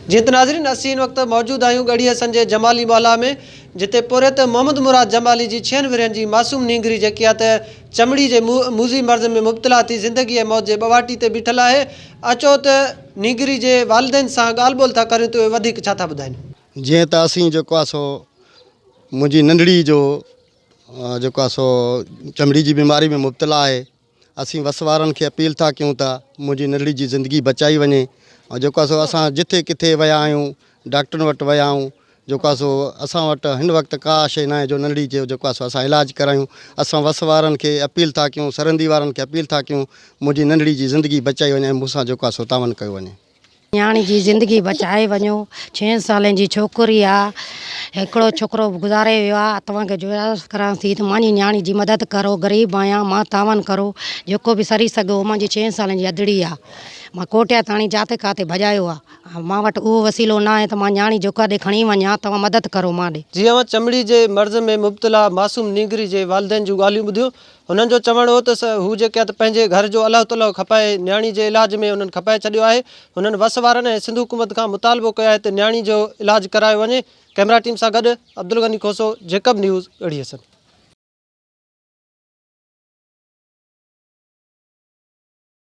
جيئن ته ناظرين اسين هن وقت موجود آهيون ڳڙهي حسن جي جمالي محلا ۾ جتي پورهيت محمد مراد جمالي جي ڇهن ورهين جي معصوم نينگري جيڪي آ ته چمڙي جي موذي مرض ۾ مبتلا ٿي زندگي ۽ موت جي ٻواٽي تي بيٺل آهي اچو ته نينگري جي والدين سان ڳالهه ٻولهه ٿا ڪريون ته اهي وڌيڪ ڇا ٿا ٻڌائين. جيئن ته اسين جيڪو آ سو منهنجي ننڍڙي جو جيڪو آ سو چمڙي جي بيماري ۾ مبتلا آهي اسين وس وارن کي اپيل ٿا ڪيون ته منهنجي ننڍڙي جي زندگي بچائي وڃي ۽ جيڪو آ سو اسان جٿي ڪٿي ويا آهيون ڊاڪٽرن وٽ ويا آهيون جيڪو آ سو اسان وٽ هن وقت ڪا شيء ناهي جو ننڍڙي جو جيڪو آ سو اسان علاج ڪرايون اسان وس وارن کي اپيل ٿا ڪيون سرندي وارن کي اپيل ٿا ڪيون منهنجي ننڍڙي جي زندگي بچائي وڃي ۽ مون سان جيڪو آ سو تعاون ڪيو وڃي. نياڻي جي زندگي بچائي وڃو ڇهن سالن جي ڇوڪري آ هڪڙو ڇوڪرو گذاري ويو آ توهان کي گذارش ڪران ٿي ته مانجي نياڻي جي مدد ڪرو غريب آهيان مان تعاون ڪرو جيڪو به سري سگهو مانجي ڇهن سالن جي ادڙي آ مان ڪوٽيا تاڻي جاتي ڪاتي ڀڄايو آ مان وٽ اهو وسيلو نه آهي ته مان نياڻي جو ڪاڏي کڻي وڃان توهان مدد ڪرو مان ڏي. جي اوهان چمڙي جي مرض ۾ مبتلا معصوم نينگري جي والدين جون ڳالهيون ٻڌيون هنن جو چوڻ هو ته هو جيڪي ته پنهنجي گهر جو الهه تلهه کپائي نياڻي جي علاج ۾ انهن کپائي ڇڏيو آهي. هنن وس وارن ۽ سنڌ حڪومت کان مطالبو ڪيو آهي ته نياڻي جو علاج ڪرايو وڃي. ڪئميرا ٽيم سان گڏ عبدالغني کوسو، جيڪب نيوز، ڳڙهي حسن.